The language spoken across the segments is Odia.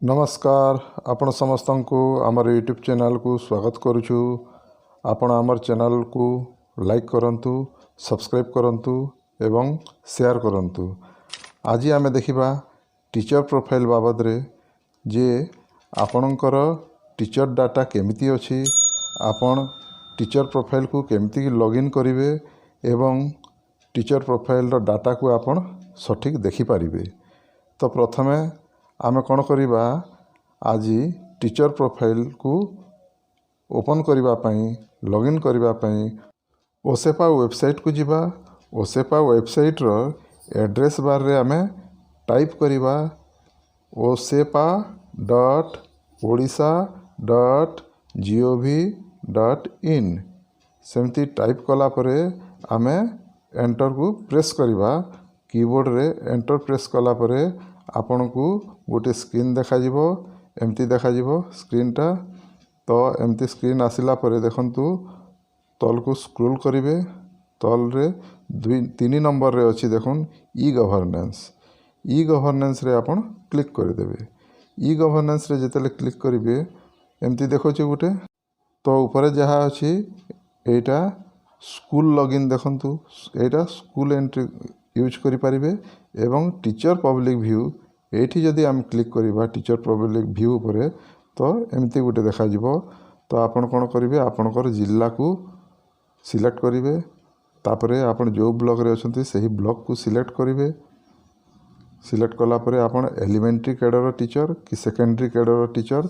ନମସ୍କାର, ଆପଣ ସମସ୍ତଙ୍କୁ ଆମର ୟୁଟ୍ୟୁବ୍ ଚ୍ୟାନେଲ୍କୁ ସ୍ୱାଗତ କରୁଛୁ। ଆପଣ ଆମର ଚ୍ୟାନେଲ୍କୁ ଲାଇକ୍ କରନ୍ତୁ, ସବସ୍କ୍ରାଇବ୍ କରନ୍ତୁ ଏବଂ ସେୟାର କରନ୍ତୁ। ଆଜି ଆମେ ଦେଖିବା ଟିଚର୍ ପ୍ରୋଫାଇଲ୍ ବାବଦରେ ଯେ ଆପଣଙ୍କର ଟିଚର୍ ଡାଟା କେମିତି ଅଛି, ଆପଣ ଟିଚର୍ ପ୍ରୋଫାଇଲ୍କୁ କେମିତି ଲଗ୍ଇନ୍ କରିବେ ଏବଂ ଟିଚର୍ ପ୍ରୋଫାଇଲ୍ର ଡାଟାକୁ ଆପଣ ସଠିକ୍ ଦେଖିପାରିବେ। ତ ପ୍ରଥମେ ଆମେ କ'ଣ କରିବା? ଆଜି ଟିଚର୍ ପ୍ରୋଫାଇଲ୍କୁ ଓପନ୍ କରିବା ପାଇଁ, ଲଗ୍ଇନ୍ କରିବା ପାଇଁ ଓସେପା ୱେବସାଇଟ୍କୁ ଯିବା। ଓସେପା ୱେବସାଇଟ୍ର ଆଡ୍ରେସ୍ ବାର୍ରେ ଆମେ ଟାଇପ୍ କରିବା osepa.odisha.gov.in। ସେମିତି ଟାଇପ୍ କଲା ପରେ ଆମେ ଏଣ୍ଟରକୁ ପ୍ରେସ୍ କରିବା। କିବୋର୍ଡ଼ରେ ଏଣ୍ଟର ପ୍ରେସ୍ କଲା ପରେ ଆପଣଙ୍କୁ ଗୋଟେ ସ୍କ୍ରିନ୍ ଦେଖାଯିବ। ଏମିତି ଦେଖାଯିବ ସ୍କ୍ରିନ୍ଟା। ତ ଏମିତି ସ୍କ୍ରିନ୍ ଆସିଲା ପରେ ଦେଖନ୍ତୁ, ତଳକୁ ସ୍କ୍ରୋଲ୍ କରିବେ। ତଳରେ 2-3 ନମ୍ବରରେ ଅଛି ଦେଖୁନ୍, ଇ ଗଭର୍ନେନ୍ସ। ଇ ଗଭର୍ନେନ୍ସରେ ଆପଣ କ୍ଲିକ୍ କରିଦେବେ। ଇ ଗଭର୍ନେନ୍ସରେ ଯେତେବେଳେ କ୍ଲିକ୍ କରିବେ, ଏମିତି ଦେଖାଉଛି ଗୋଟେ। ତ ଉପରେ ଯାହା ଅଛି, ଏଇଟା ସ୍କୁଲ ଲଗ୍ଇନ୍। ଦେଖନ୍ତୁ, ଏଇଟା ସ୍କୁଲ ଏଣ୍ଟ୍ରି ୟୁଜ୍ କରିପାରିବେ ଏବଂ ଟିଚର୍ ପବ୍ଲିକ୍ ଭ୍ୟୁ। ଏଇଠି ଯଦି ଆମେ କ୍ଲିକ୍ କରିବା ଟିଚର୍ ପବ୍ଲିକ୍ ଭ୍ୟୁ ଉପରେ, ତ ଏମିତି ଗୋଟେ ଦେଖାଯିବ। ତ ଆପଣ କ'ଣ କରିବେ? ଆପଣଙ୍କର ଜିଲ୍ଲାକୁ ସିଲେକ୍ଟ କରିବେ। ତାପରେ ଆପଣ ଯେଉଁ ବ୍ଲକରେ ଅଛନ୍ତି, ସେହି ବ୍ଲକକୁ ସିଲେକ୍ଟ କରିବେ। ସିଲେକ୍ଟ କଲା ପରେ ଆପଣ ଏଲିମେଣ୍ଟାରୀ କ୍ୟାଡ଼ର ଟିଚର୍ କି ସେକେଣ୍ଡାରୀ କ୍ୟାଡ଼ର ଟିଚର୍,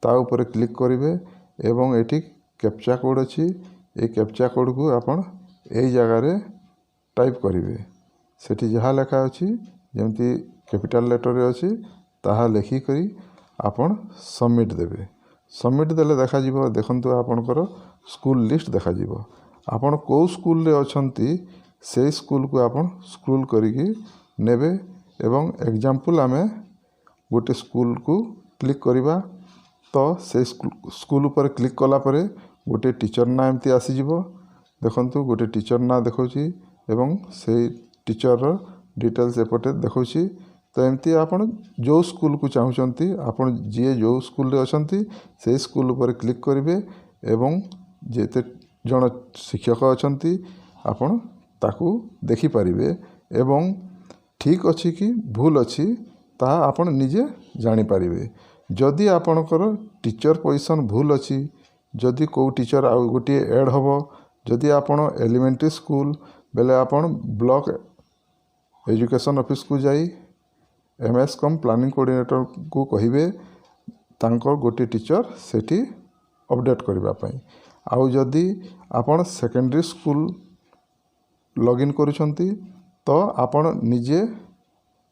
ତା ଉପରେ କ୍ଲିକ୍ କରିବେ ଏବଂ ଏଠି କ୍ୟାପଚା କୋଡ଼୍ ଅଛି। ଏଇ କ୍ୟାପଚା କୋଡ଼୍କୁ ଆପଣ ଏଇ ଜାଗାରେ ଟାଇପ୍ କରିବେ। ସେଠି ଯାହା ଲେଖା ଅଛି, ଯେମିତି କ୍ୟାପିଟାଲ୍ ଲେଟର୍ରେ ଅଛି, ତାହା ଲେଖିକରି ଆପଣ ସବମିଟ୍ ଦେବେ। ସବମିଟ୍ ଦେଲେ ଦେଖାଯିବ, ଦେଖନ୍ତୁ, ଆପଣଙ୍କର ସ୍କୁଲ ଲିଷ୍ଟ ଦେଖାଯିବ। ଆପଣ କେଉଁ ସ୍କୁଲରେ ଅଛନ୍ତି, ସେଇ ସ୍କୁଲକୁ ଆପଣ ସ୍କ୍ରୋଲ୍ କରିକି ନେବେ ଏବଂ ଏକ୍ଜାମ୍ପଲ୍ ଆମେ ଗୋଟେ ସ୍କୁଲକୁ କ୍ଲିକ୍ କରିବା। ତ ସେଇ ସ୍କୁଲ ଉପରେ କ୍ଲିକ୍ କଲା ପରେ ଗୋଟେ ଟିଚର୍ ନାଁ ଏମିତି ଆସିଯିବ। ଦେଖନ୍ତୁ, ଗୋଟେ ଟିଚର୍ ନାଁ ଦେଖାଉଛି ଏବଂ ସେଇ ଟିଚର୍ର ଡିଟେଲ୍ସ ଏପଟେ ଦେଖାଉଛି। ତ ଏମିତି ଆପଣ ଯେଉଁ ସ୍କୁଲକୁ ଚାହୁଁଛନ୍ତି, ଆପଣ ଯିଏ ଯେଉଁ ସ୍କୁଲରେ ଅଛନ୍ତି, ସେଇ ସ୍କୁଲ ଉପରେ କ୍ଲିକ୍ କରିବେ ଏବଂ ଯେତେ ଜଣ ଶିକ୍ଷକ ଅଛନ୍ତି, ଆପଣ ତାକୁ ଦେଖିପାରିବେ ଏବଂ ଠିକ୍ ଅଛି କି ଭୁଲ ଅଛି, ତାହା ଆପଣ ନିଜେ ଜାଣିପାରିବେ। ଯଦି ଆପଣଙ୍କର ଟିଚର୍ ପୋଜିସନ୍ ଭୁଲ ଅଛି, ଯଦି କେଉଁ ଟିଚର୍ ଆଉ ଗୋଟିଏ ଆଡ଼୍ ହେବ, ଯଦି ଆପଣ ଏଲିମେଣ୍ଟାରୀ ସ୍କୁଲ ବେଲେ ଆପଣ ବ୍ଲକ୍ ଏଜୁକେସନ୍ ଅଫିସକୁ ଯାଇ ଏମ୍ ଏସ୍ କମ୍ ପ୍ଲାନିଂ କୋଅର୍ଡ଼ିନେଟରକୁ କହିବେ ତାଙ୍କ ଗୋଟିଏ ଟିଚର୍ ସେଠି ଅପଡ଼େଟ୍ କରିବା ପାଇଁ। ଆଉ ଯଦି ଆପଣ ସେକେଣ୍ଡାରୀ ସ୍କୁଲ ଲଗ୍ଇନ୍ କରୁଛନ୍ତି, ତ ଆପଣ ନିଜେ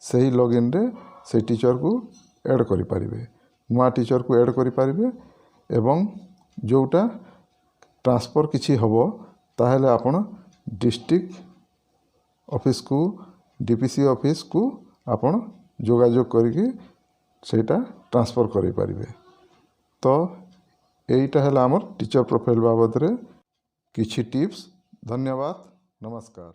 ସେହି ଲଗ୍ଇନ୍ରେ ସେଇ ଟିଚର୍କୁ ଆଡ଼୍ କରିପାରିବେ, ନୂଆ ଟିଚର୍କୁ ଆଡ଼୍ କରିପାରିବେ ଏବଂ ଯେଉଁଟା ଟ୍ରାନ୍ସଫର୍ କିଛି ହେବ, ତାହେଲେ ଆପଣ ଡିଷ୍ଟ୍ରିକ୍ଟ ଅଫିସକୁ, ଡି ପି ସି ଅଫିସକୁ ଆପଣ ଯୋଗାଯୋଗ କରିକି ସେଇଟା ଟ୍ରାନ୍ସଫର୍ କରିପାରିବେ। ତ ଏଇଟା ହେଲା ଆମର ଟିଚର୍ ପ୍ରୋଫାଇଲ୍ ବାବଦରେ କିଛି ଟିପ୍ସ। ଧନ୍ୟବାଦ, ନମସ୍କାର।